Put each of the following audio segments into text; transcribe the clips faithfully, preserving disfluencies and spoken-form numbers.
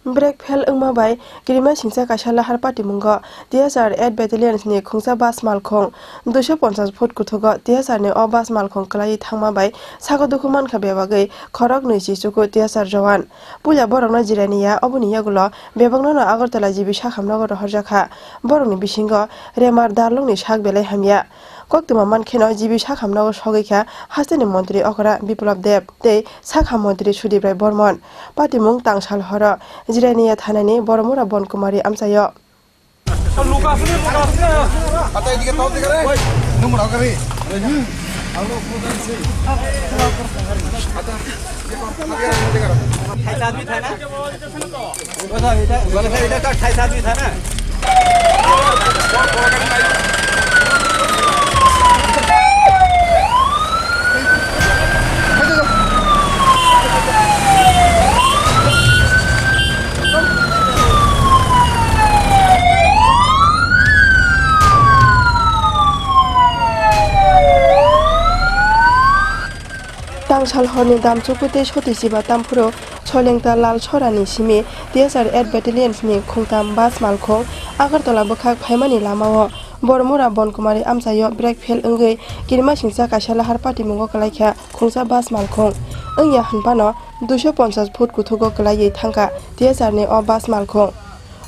Brake fail wngma bai kirimasingcha kaisa lahar patimungo T S R eight Battalion ni khungsa bus malkhung duiso ponchas foot kuthugo T S R ni o bus malkhung kwlaiwi thangma bai sago dukhu mankha bebagwi khorok nwi chichuku T S R jowan. Puila borokno jirani ya, oboni yagulo bebakno no Agartala G B sakhamnogo rohorjakha. Borokni bisingo Remar Darlongni sak belai hamya. Koktwma mankheno G B sakhamnogo sogwi kha hasteni montri okra Biplab Deb tei sakha montri Sudip Rai Bormon. Patimung tangsal horo Jirania thanani Boromura Bonkumari amchaio. Tangsal horni damchuku tei soti chiba tamphuru Solengta Lal Sorani simi T S R eight Battalion ni khungtam bus malkhung Agartala bwkhak phaimani lamao Boromura Bonkumari amchaio brake fail wngwi kirimasingcha kaisa lahar patimungo kwlaikha khungsa bus malkhung. Wngya hwnphano duiso ponchas foot kuthugo kwlaiwi thangkha T S R ni o bus malkhung.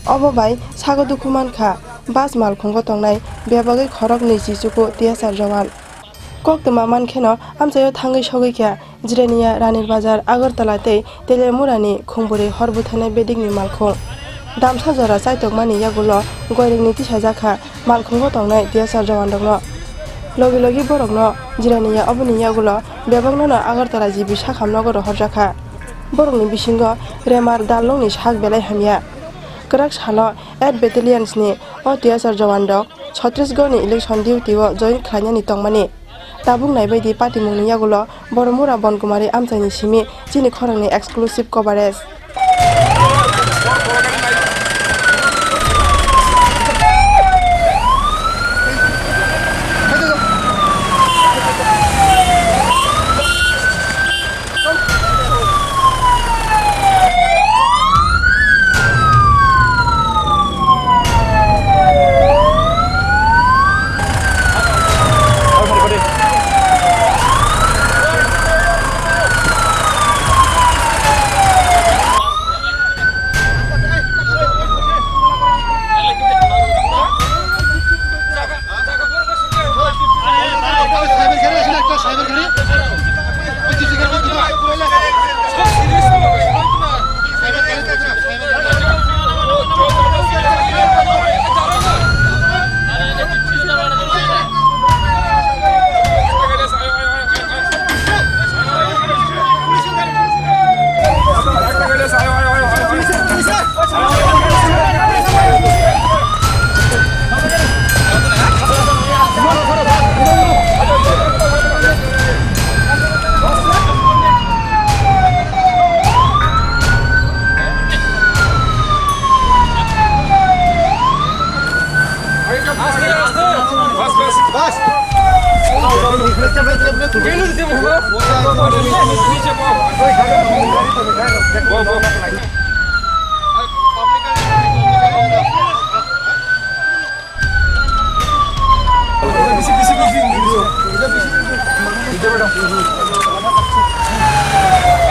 Obo bai sago dukhu mankha bus malkhungo tongnai bebagwi khorok nwi chichuku T S R jowan. Koktwma mankheno amchaio thangwi sogwi kha Jirania, Ranir Bazar, Agartala tei Telemurani khungbwrwi hor bwtharnai bedekni malkhung. Damsa jora chaitokmani yagulo goiringni tisajakha malkhungo tongnai T S R jowanrokno. Logi logi borokno Jirania oboni yagulo bebakno no Agartala G B sakhamnogo rohorjakha. Borokni bisingo Remar Darlongni sak belai hamya. Kwrak salo eight Battalion ni o T S R jowanrok Chhattisgarh ni election duty o join khlainani tongmani. Tabuk naibaidi patimungni yagulo Boromura Bonkumari amchaini simi chini khorangni exclusive coverage.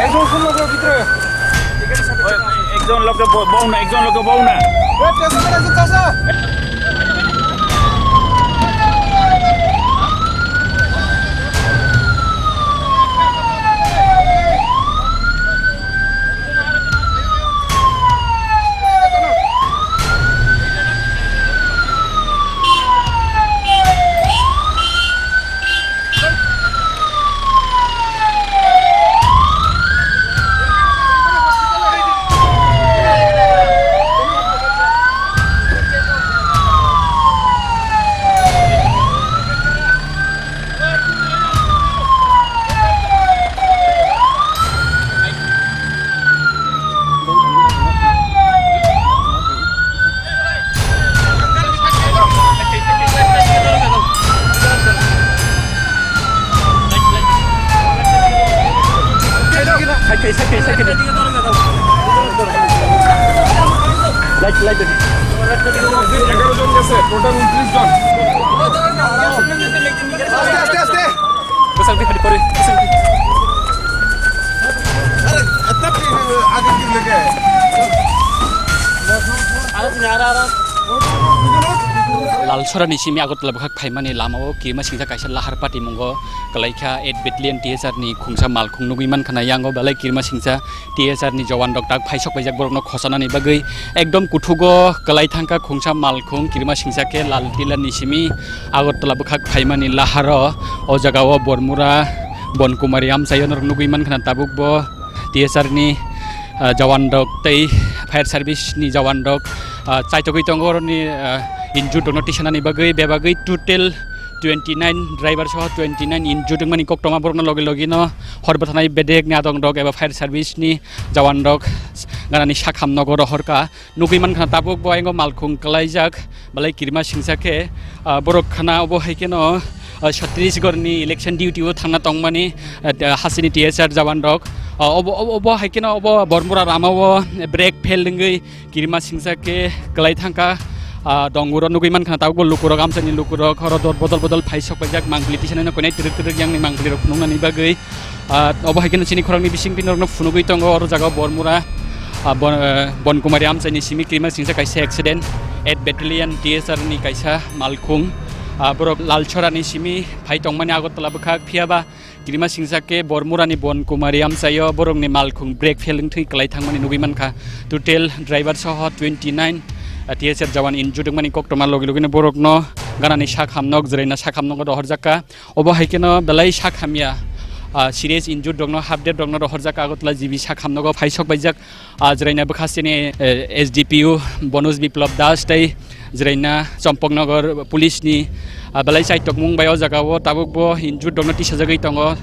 একজন শুনলো তো ভিতরে। ওই, একজন লোকে ব-, বউ না, একজন লোকে বউ না। Light, light. এগারো জন গেছে, টোটাল ঊনত্রিশ জন। আস্তে, আস্তে, আস্তে। আরে, এত আগে কি লেগে? Lalchhorani simi Agartala bwkhak phaimani lamao kirima singsa kaisa lahar patimungo kwlaikha eight Battalion T S R ni khungsa malkhung nugwi mankha na, yango belai kirima singsa T S R ni jowan rok tak phai sok paijak borokno khosanani bagwi ekdom kuthugo kwlai thangkha khungsa malkhung kirima singsa khe Laltila ni simi Agartala bwkhak phaimani laharo o jagao Bormura Bonkumari amchaio norok nugwi mankha na tabuk bo T S R ni, ah, jawan rok tei fire service ni jawan rok, ah, chaitogwi tongo oroni, ah, injured rokno tisanani bagwi bebagwi total twenty nine driver soho twenty nine injured wngmani koktoma borokno logi logi no hor bwthanai bedek ni adong rok eba fire service ni jawan rok ganani sakham nogo rohorkha. Nugwi mankha tabuk bo ayang malkhung kwlaijak belai kirima singsa khe, ah, borok khana obo hai kheno, ah, Chhattisgarh ni election duty o thangna tongmani, ah, hasini T S R jawan rok, ah, obo, obo, obo hai kheno obo Bormura rama o brake fail wngwi kirima singsa khe kwlai thangkha, ah, donguro nugwi mankha tabuk bo lukurok amchaini lukurok oro dor bodol bodol phai sok paijak mangpili tisanai no konai twrwk twrwk yangni mangpili rok phunuknani bagwi. Ah, obo hai kheno chini khorangni bisingtwi norokno phunugwi tongo, oro jaga o Bormura, ah, Bon-, eh, Bonkumari amchaini simi kirima singsa kaisa accident, eight Battalion T S R ni kaisa malkhung, ah, borok Lalchhorani simi phai tongmani Agartala bwkhak, phiyaba kirima singsa khe Bormurani Bonkumari amchaio borokni malkhung brake fail wngthwi kwlai thangmani nugwi mankha. Total driver soho twenty nine, ah, T S R jawan injured wngmani koktoma logi logino borokno ganani sak hamnok, jwraina sak hamnogo rohorjakha. Obo hai kheno belai sak hamya, ah, serious injured rokno, half dead rokno rohorjak Agartala G B sak hamnogo phai sok paijak, ah, jwraina bwkha sini, eh, S D P O Bonoj Biplab Das tei jwraina Champaknagar police ni, ah, belai chaitokmung bai o jaga o tabuk bo injured rokno tisajagwi tongo,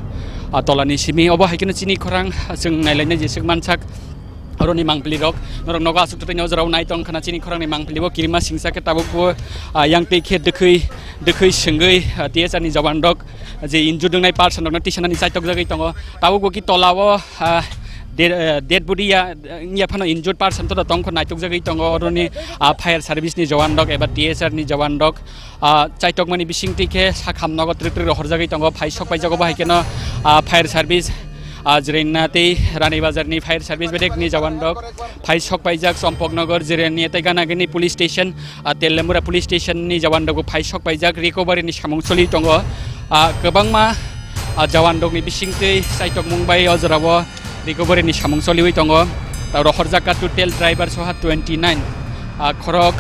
ah, tolani simi. Obo hai kheno chini khorang chwng nailainai jeswk mansak. Oroni mangpili rok norok nogo aswk twtwi no jorao nai tong khana chini khorangni mangpili bo kirima singsa khe tabuk bo, ah, yang twi khe dwkhwi dwkhwi swngwi, ah, T S R ni jawan rok je injured wngnai person rokno tisanani chaitok jagwi tongo. Tabuk bo ki tola o, ah, de-, ah, dead body ya, wngya phano injured person to tong kho naitok jagwi tongo oroni, ah, fire service ni jawan rok eba T S R ni jawan rok. Ah, chaitokmani bisingtwi khe sak hamnogo twrwk twrwk rohorjagwi tongo, phai sok paijago bo hai kheno, ah, fire service, ah, Jwraina tei Rani Bazar ni fire service bedek ni jawan rok phai sok paijak, Champaknagar, Jwraini tei Ganagini police station, ah, Telamura police station ni jawan rok bo phai sok paijak, recovery ni samung choli tongo. Ah, kwbangma, ah, jawan rok ni bisingtwi chaitokmung bai o jora o recovery ni samung choliwi tongo. Ta rohorjak kha total driver soha twenty nine, ah, khorok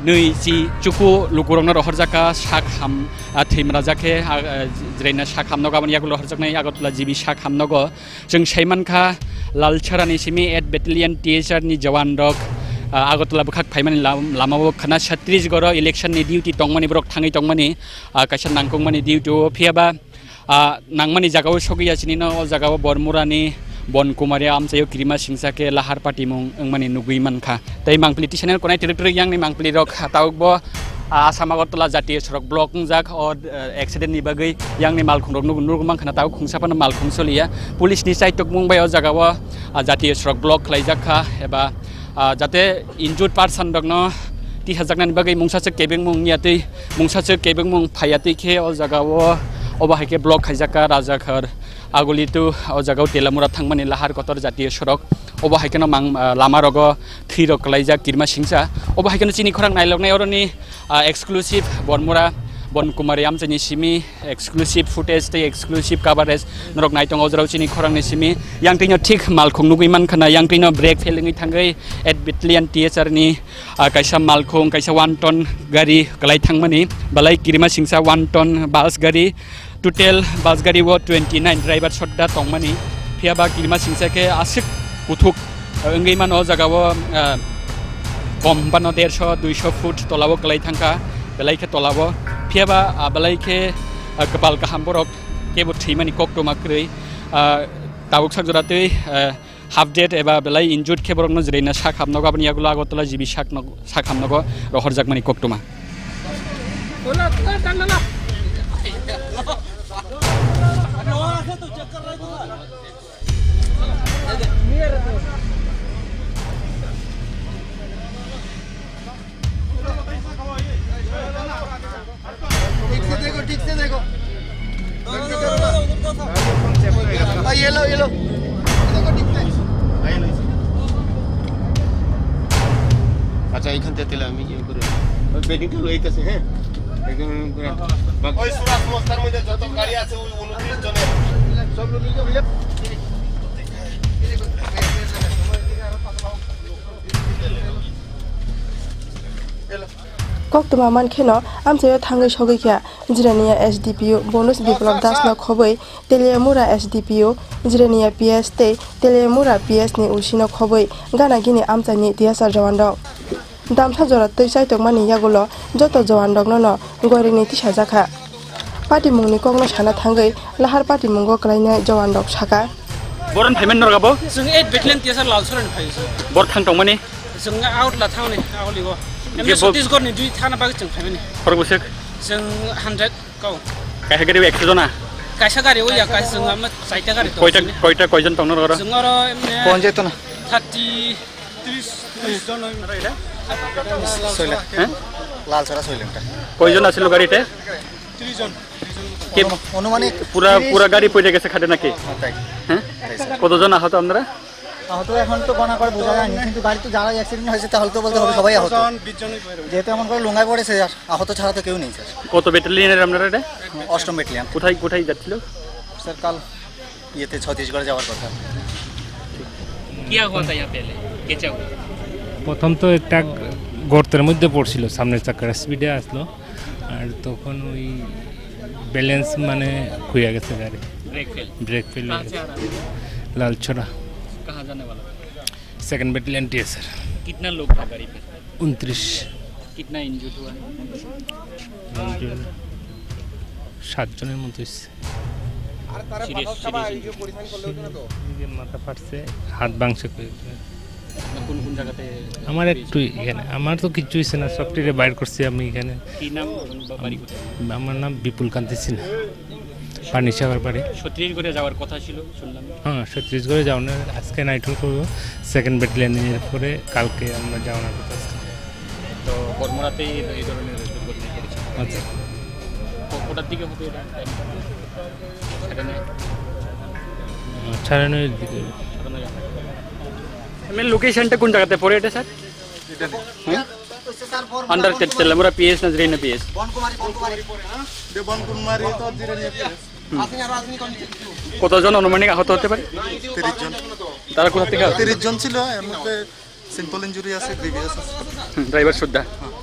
nwi chi chuku lukurokno rohorjak kha sak ham, ah, thwimrajak khe, ah, ah, Jwraina sak hamnogo aboni yagulo rohorjaknai Agartala G B sak hamnogo. Chwng sai mankha Lalchhorani simi eight Battalion T S R ni jawan rok, ah, Agartala bwkhak phaimani lam-, lamao khwna Chhattisgarh o election ni duty tongmani borok thangwi tongmani, ah, kaisa nangkukmani duty o phiyaba ah, nangmani jagao sogwi ya chini no, o jagao Bormurani Bonkumari amchaio kirima singsa khe lahar patimung wngmani nugwi mankha. Tei mangpili tisanai konai twrwk twrwk yangni mangpili rok tabuk bo, ah, Assam Agartala jatiyo sorok block wngjak o, eh, accident ni bagwi yangni malkhung rok nug-, nugwi mankha na tabuk khungsa phano malkhung choliya. Police ni chaitokmung bai o jagao, ah, jatiyo sorok block khlaijak kha eba, ah, jate injured person rokno tisajaknani bagwi mungsa se kebengmung wngya tei mungsa se kebengmung phaiya tei khe o jaga o obo hai khe block khaijak kha Rajakhar Aguli to o jaga o Telamura thangmani lahar kotor jatiyo sorok obo hai kheno mang, ah, lama rogo thwi rok kwlaijak kirima singsa obo hai kheno chini khorang nailoknai oroni, ah, exclusive Bormura Bonkumari amchaini simi exclusive footage tei exclusive coverage norok naitongo o jorao chini khorangni simi yang twino thik malkhung nugwi mankha na yang twino brake fail wngwi thangwi eight Battalion T S R ni, ah, kaisa malkhung, kaisa one ton gari kwlai thangmani, belai kirima singsa one ton bus gari, total bus gari o twenty nine driver sodda tongmani, phiyaba kirima singsa khe aswk kuthuk, ah, wngwi mano o jaga o, ah, kom bano derso duiso foot tola o kwlai thangkha, belai khe tola o, phiyaba, ah, belai khe, ah, kwpal kaham borok kebo thwimani koktwma kwrwi, ah, tabuk sak jora twi, ah, half dead eba belai injured khe borokno Jwraina sak hamnogo, aboni yagulo Agartala G B sak nog-, sak hamnogo rohorjakmani koktwma. এখান থেকে তাহলে আমি ইয়ে করে ওই বেডিংটা লইতেছে, হ্যাঁ? একদম পুরা বাক- ওই সুরাজ মস্তার মধ্যে যত গাড়ি আছে, ওই ঊনত্রিশ জনের। Koktwma mankheno amchaio thangwi sogwi kha Jirania S D P O Bonus Biplab Das no khobwi Teliamura S D P O, Jirania P S tei Teliamura P S ni O C no khobwi gana gini amchaini T S R jawan rok. Damsa jora twi chaitokmani yagulo joto jawan rokno no goiringni tisajak kha. Patimungni kokno sana thangwi lahar patimungo kwlainai jawan rok sakha. Boron phaimani norok abo? Chwng eight battalion T S R Lalsora ni phai chwng. Bor thang tongmani? Chwng out la thangni, out ligo. Emni bo- Chhattisgarh ni dui thana bagwi chwng phaimani. Khorok bwswk? Chwng hundred. Kau. Kaisa gari o ekso jona? Kaisa gari o ya, kaisa chwng ama chaita gari tongo. Koita, koita koijon tongno roro? Chwng oro emne Konje tona? Thirty, tris, tris jon oi mara ida. Soila. He? Lalsora soila ta. Koijon asil gari te? Tris jon. Ke- Onumanik pura, tris pura gari pore gese khade naki? Otai. He? Otai, sir. Koto jon ahot apnara? আহত এখন তো গণনা করে বোঝা যায়নি, কিন্তু গাড়িতে যারা অ্যাক্সিডেন্ট হয়েছে তাহলে তো বলতে হবে সবাই আহত। জন, বিশ জনই বাইরে। যেহেতু এমন করে লুঙ্গায় পড়েছে, আর আহত ছাড়া তো কেউ নেই, স্যার। কত ব্যাটালিয়নের আপনারা এটা? অষ্টম ব্যাটালিয়ন। কোথায়, কোথায় যাচ্ছিল? স্যার, কাল ইয়েতে ছত্তিশগড়ে যাওয়ার কথা। क्या हुआ था यहाँ पहले? कैसे हुआ? প্রথম তো একটা গর্তের মধ্যে পড়ছিল, সামনের চাকার স্পিডে আসলো, আর তখন ওই ব্যালেন্স মানে খুইয়া গেছে গাড়ি। Brake fail. ব্রেক ফেল হয়ে कहाँ से গেছে। आ रहा था? লালছড়া। कहाँ जाने वाला था? Second battalion TSR. कितना लोग था गाड़ी पे? ঊনত্রিশ। कितना इंजर्ड हुआ? সাতজনের মতো হয়েছে। Serious, serious injured. এই যে মাথা ফাটছে, হাত ভাঙছে। কোন কোন জায়গাতে আমার পেয়েছে? একটু এখানে, আমার তো কিচ্ছু হয়েছে না, সবটিরে বাইর করছি আমি এখানে। কি নাম এবং বা-, বাড়ি কোথায়? আমার নাম বিপুল কান্তি সিনহা, পানিসাগর বাড়ি। ছত্তিশগড়ে যাওয়ার কথা ছিল, শুনলাম। হ্যাঁ, ছত্তিশগড়ে যাওয়ার, আজকে নাইট হল্ট করবো সেকেন্ড ব্যাটালিয়নে, এরপরে কালকে আমরা যাওয়ার কথা আছে। তো কর্মরাতে এই, এই ধরনের দুর্ঘটনা ঘটেছে। আচ্ছা। ক-, কটার দিকে হবে এটা? টাইমটা? সাড়ে নয়। আহ, সাড়ে নয়ের দিকে। সাড়ে নয়। মেন লোকেশনটা কোন জায়গাতে পড়ে এটা, স্যার? এটা নেই। হুম? আন্ডার তে-, তেলামুরা পিএস না জিরানিয়া পিএস? বনকুমারী, বনকুমারী। এটা বনকুমারী তো জিরানিয়া পিএস। হুম। কতজন আনুমানিক আহত হতে পারে? তিরিশ জন। তারা কোথা থেকে আসছে? তিরিশ জন ছিল, এর মধ্যে সিম্পল ইনজুরি আছে, গ্রিভিয়াস আছে। হুম, ড্রাইভার সুদ্ধা। হ্যাঁ।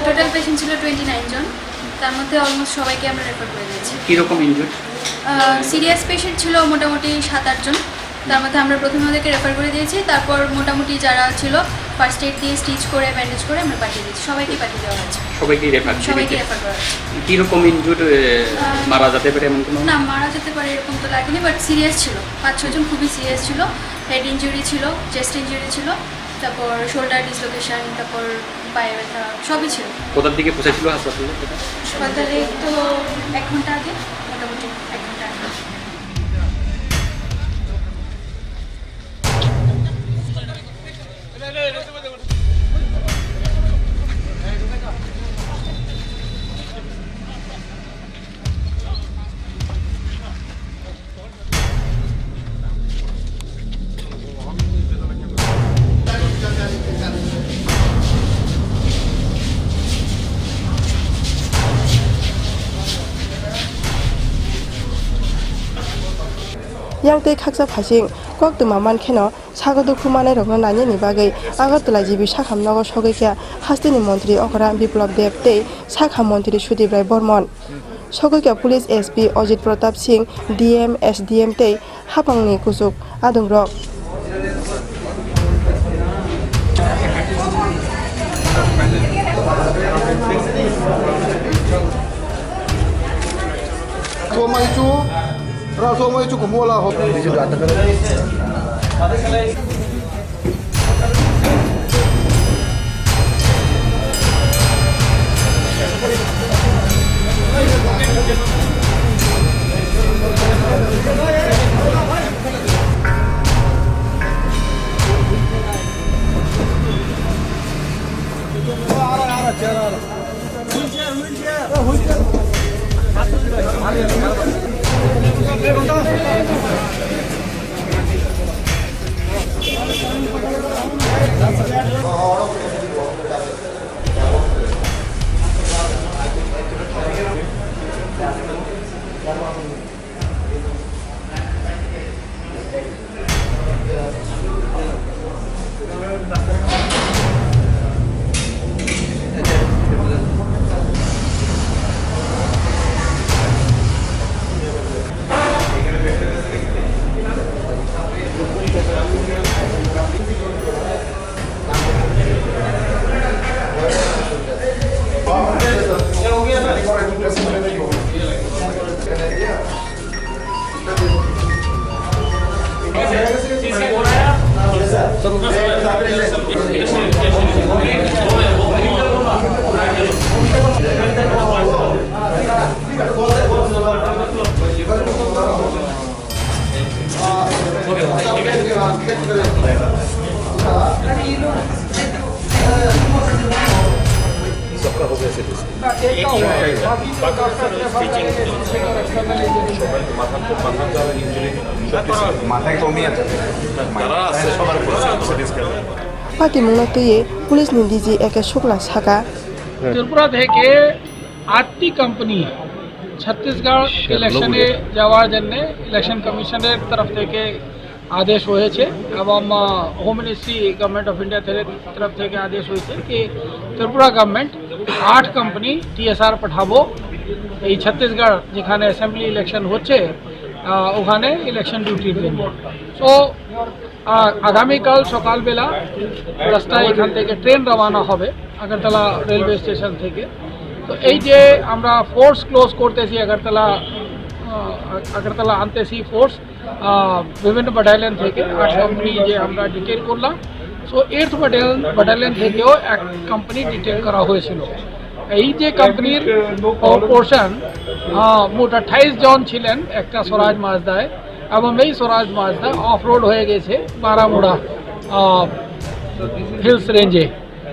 টোটাল পেশেন্ট ছিল টোয়েন্টি নাইন জন, তার মধ্যে অলমোস্ট সবাইকে আমরা রেফার করে দিয়েছি। কিরকম ইনজুর্ড? সিরিয়াস পেশেন্ট ছিল মোটামুটি সাত আট জন, তার মধ্যে আমরা প্রথমে ওদেরকে রেফার করে দিয়েছি। তারপর মোটামুটি যারা ছিল, ফার্স্ট এড দিয়ে স্টিচ করে, ব্যান্ডেজ করে আমরা পাঠিয়ে দিয়েছি, সবাইকে পাঠিয়ে দেওয়া হয়েছে। সবাইকে রেফার সবাইকে দিয়েছে। রেফার করা হয়েছে। কিরকম ইনজুর্ড? আহ, মারা যেতে পারে এমন কোনো? না, মারা যেতে পারে এরকম তো লাগেনি, বাট সিরিয়াস ছিল। পাঁচ ছজন খুবই সিরিয়াস ছিল, হেড ইনজুরি ছিল, চেস্ট ইনজুরি ছিল, তারপর শোল্ডার ডিসলোকেশন, তারপর পায়ে ব্যথা, সবই ছিল। কোথার দিকে পৌঁছেছিল হাসপাতালে? হাসপাতালে তো এক ঘন্টা আগে, মোটামুটি এক ঘন্টা আগে। Yang tei khaksa phaising koktwma mankheno sago dukhu manairokno nainani bagwi Agartala G B sakham nogo sogwi kha hasteni montri okra Biplab Deb tei sakham montri Sudip Rai Bormon. Sogwi kha police S P Ajit Pratap Singh, D M, S D M tei haphangni kuchuk adongrok. Somaichu, ra somaichu kumola ho. মাথায় কমই আছে। তারা আছে, সবার উপরে আছে। Patimungno twiwi police ni D G A K Shukla saka. Tripura থেকে আটটি কোম্পানি ছত্তিশগড় ইলেকশনে যাওয়ার জন্য ইলেকশন কমিশনের তরফ থেকে আদেশ হয়েছে এবং home ministry government of India তরফ থেকে আদেশ হয়েছে কি ত্রিপুরা গভর্নমেন্ট আট কোম্পানি টিএসআর পাঠাবো এই ছত্তিশগড় যেখানে অ্যাসেম্বলি ইলেকশন হচ্ছে, আহ, ওখানে ইলেকশন ডিউটির জন্য। তো আহ, আগামীকাল সকালবেলা রাস্তায় এখান থেকে ট্রেন রওনা হবে আগরতলা রেলওয়ে স্টেশন থেকে। তো এই যে আমরা ফোর্স ক্লোজ করতেছি আগরতলা, আহ, আগরতলা আনতেছি ফোর্স, আহ, বিভিন্ন ব্যাটালিয়ন থেকে আট কোম্পানি যে আমরা ডিটেইন করলাম। সো এইট ব্যাটালিয়ন ব্যাটালিয়ন থেকেও এক কোম্পানি ডিটেইন করা হয়েছিল। এই যে কোম্পানির পোর্শন মোট আঠাইশ জন ছিলেন একটা স্বরাজ মাজদায়, এবং এই স্বরাজ মাজদা অফ রোড হয়ে গেছে বারামুড়া হিলস রেঞ্জে।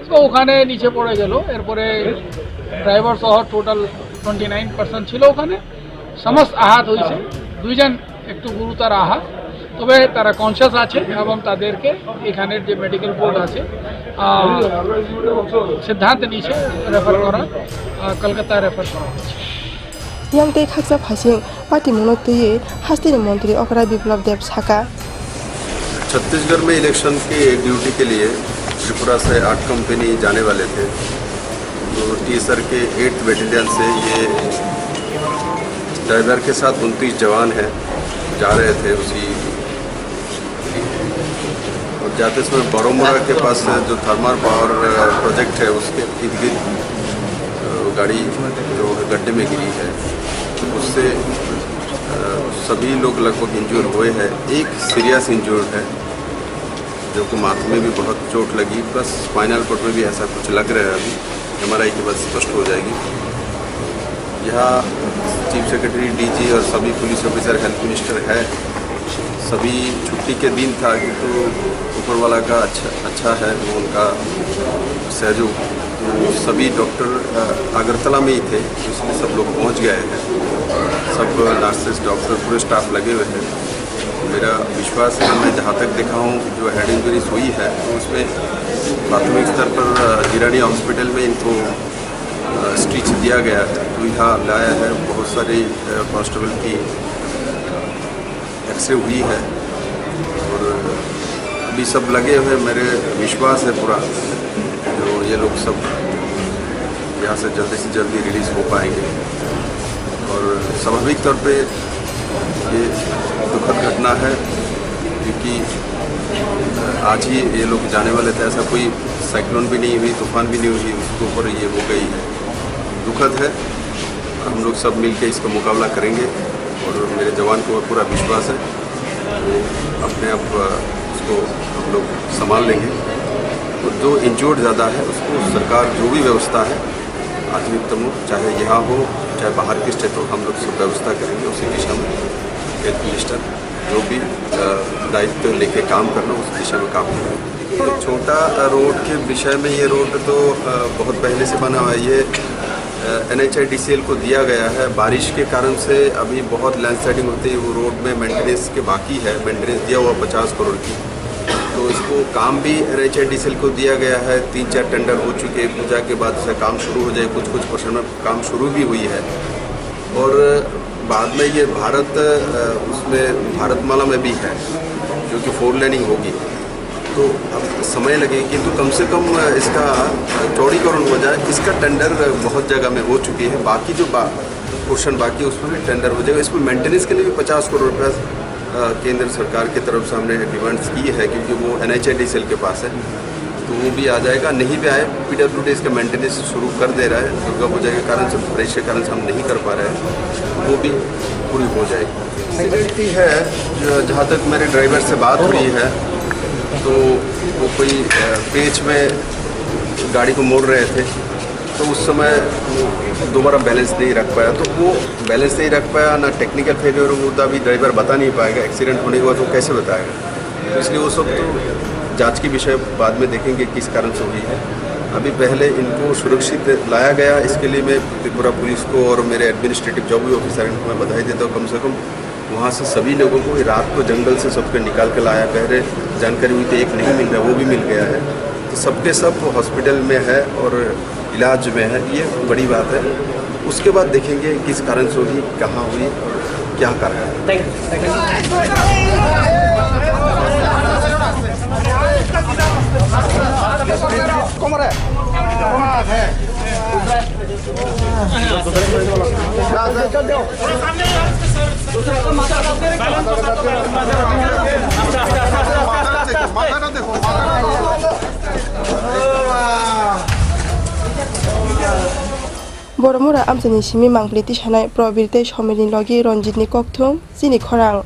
তো ওখানে নিচে পড়ে গেল। এরপরে ড্রাইভার সহ টোটাল টোয়েন্টি নাইন পার্সন ছিল ওখানে। সমস্ত আহত হয়েছে, দুইজন একটু গুরুতর আহত, তবে তারা কনসিয়াস আছে এবং তাদেরকে এখানের যে মেডিকেল বোর্ড আছে, আহ, সিদ্ধান্ত নিয়েছে রেফার করার, আহ, কলকাতা রেফার করা হয়েছে। Yang tei khaksa phaising patimungno twiwi hasteni montri okra Biplab Deb saka. Chhattisgarh में इलेक्शन की ड्यूटी के लिए त्रिपुरा से आठ कंपनी जाने वाले थे। तो टीएसआर के एट्थ बटालियन से ये ड्राइवर के साथ उनतीस जवान हैं, जा रहे थे उसी। और जाते समय बरोमुड़ा के पास जो थर्मल पावर प्रोजेक्ट है, उसके इर्द गिर्द, अ, गाड़ी जो है गड्ढे में गिरी है, उससे, अ, सभी लोग लगभग इंजूर हुए हैं। एक सीरियस इंजूर्ड है, जो को माथे में भी बहुत चोट लगी, प्लस स्पाइनल कॉर्ड में भी ऐसा कुछ लग रहा है। अभी एमआरआई के बाद स्पष्ट हो जाएगी। यहाँ चीफ सेक्रेटरी, डीजी और सभी पुलिस ऑफिसर, हेल्थ मिनिस्टर है। सभी छुट्टी के दिन था, किंतु ऊपर वाला का अच्छा, अच्छा है, वो उनका सहयोग। तो सभी डॉक्टर, अ, अगरतला में ही थे, इसलिए सब लोग पहुँच गए हैं। सब नर्सेस, डॉक्टर, पूरे स्टाफ लगे हुए हैं। मेरा विश्वास है, मैं जहाँ तक देखा हूँ, जो हेड इंजरीज हुई है, तो उसमें प्राथमिक स्तर पर, अ, जिरानी हॉस्पिटल में इनको, अ, स्टिच दिया गया है। तो यहाँ लाया है, बहुत सारे, अ, कांस्टेबल की एक्सरे हुई है और अभी सब लगे हुए, मेरे विश्वास है पूरा, जो ये लोग सब यहाँ से जल्दी से जल्दी रिलीज हो पाएंगे। और स्वाभाविक तौर पे ये दुखद घटना है, क्योंकि आज ही ये लोग जाने वाले थे, ऐसा कोई साइक्लोन भी नहीं हुई, तूफान भी नहीं हुई, उसके ऊपर ये हो गई। दुखद है। हम लोग सब मिलके इसका मुकाबला करेंगे और मेरे जवान को पूरा विश्वास है, वो अपने आप, अ, उसको हम लोग संभाल लेंगे। और जो इंजर्ड ज़्यादा है, उसको सरकार जो भी व्यवस्था है, आधुनिकतम हो, चाहे यहाँ हो, चाहे बाहर की स्टेट हो, हम लोग सब व्यवस्था करेंगे उसी दिशा में। हेल्थ मिनिस्टर जो भी, अ, दायित्व लेके काम करना, उस दिशा में काम करेंगे। छोटा, अ, रोड के विषय में, ये रोड तो, अ, बहुत पहले से बना हुआ है। ये, अ, एनएचआईडीसीएल को दिया गया है। बारिश के कारण से अभी बहुत लैंडस्लाइडिंग होती है, वो रोड में मेंटेनेंस के बाकी है, मेंटेनेंस दिया हुआ पचास करोड़ की। तो इसको काम भी एनएचआईडीसीएल को दिया गया है, तीन चार टेंडर हो चुके हैं, पूजा के बाद से काम शुरू हो जाए, कुछ कुछ पोर्शन में काम शुरू भी हुई है। और बाद में ये भारत, अ, उसमें भारतमाला में भी है, जो कि फोर लेनिंग होगी, तो अब समय लगे, किंतु कम से कम, अ, इसका, अ, चौड़ीकरण हो जाए। इसका टेंडर बहुत जगह में हो चुकी है, बाकी जो बा-, पोर्शन बाकी है, उसमें भी टेंडर हो जाएगा। इसमें मेंटेनेंस के लिए भी पचास करोड़ रुपया, अ, केंद्र सरकार की तरफ से हमने डिमांड्स की है, क्योंकि वो एनएचआईडीसीएल के पास है। तो वो भी आ जाएगा, नहीं भी आए, पीडब्ल्यूडी इसका मेंटेनेंस शुरू कर दे रहा है। दुर्गा पूजा के कारण से, बारिश के कारण से हम नहीं कर पा रहे हैं, वो भी पूरी हो जाएगी। सिक्योरिटी है, जो, जहाँ तक मेरे ड्राइवर से बात हुई है, तो वो कोई, अ, पेच में गाड़ी को मोड़ रहे थे, तो उस समय वो दोबारा बैलेंस नहीं रख पाया। तो वो बैलेंस नहीं रख पाया, ना टेक्निकल फेलियर होता, अभी ड्राइवर बता नहीं पाएगा, एक्सीडेंट होने के बाद वो कैसे बताएगा? तो इसलिए वो सब तो जांच की विषय, बाद में देखेंगे किस कारण से हुई है। अभी पहले इनको सुरक्षित लाया गया, इसके लिए मैं त्रिपुरा पुलिस को और मेरे एडमिनिस्ट्रेटिव जो भी ऑफिसर हैं उनको मैं बधाई देता हूँ। कम से कम वहाँ से सभी लोगों को, रात को जंगल से सबके निकाल के लाया, पहले जानकारी हुई कि एक नहीं मिल रहा, वो भी मिल गया है। तो सबके सब हॉस्पिटल में है और इलाज में है, ये बड़ी बात है। उसके बाद देखेंगे किस कारण से हुई, कहाँ हुई और क्या कारण है। Boromura amchaini simi mangpili tisanai Probir tei Somirni logi Ranjitni kokthum chini khorang.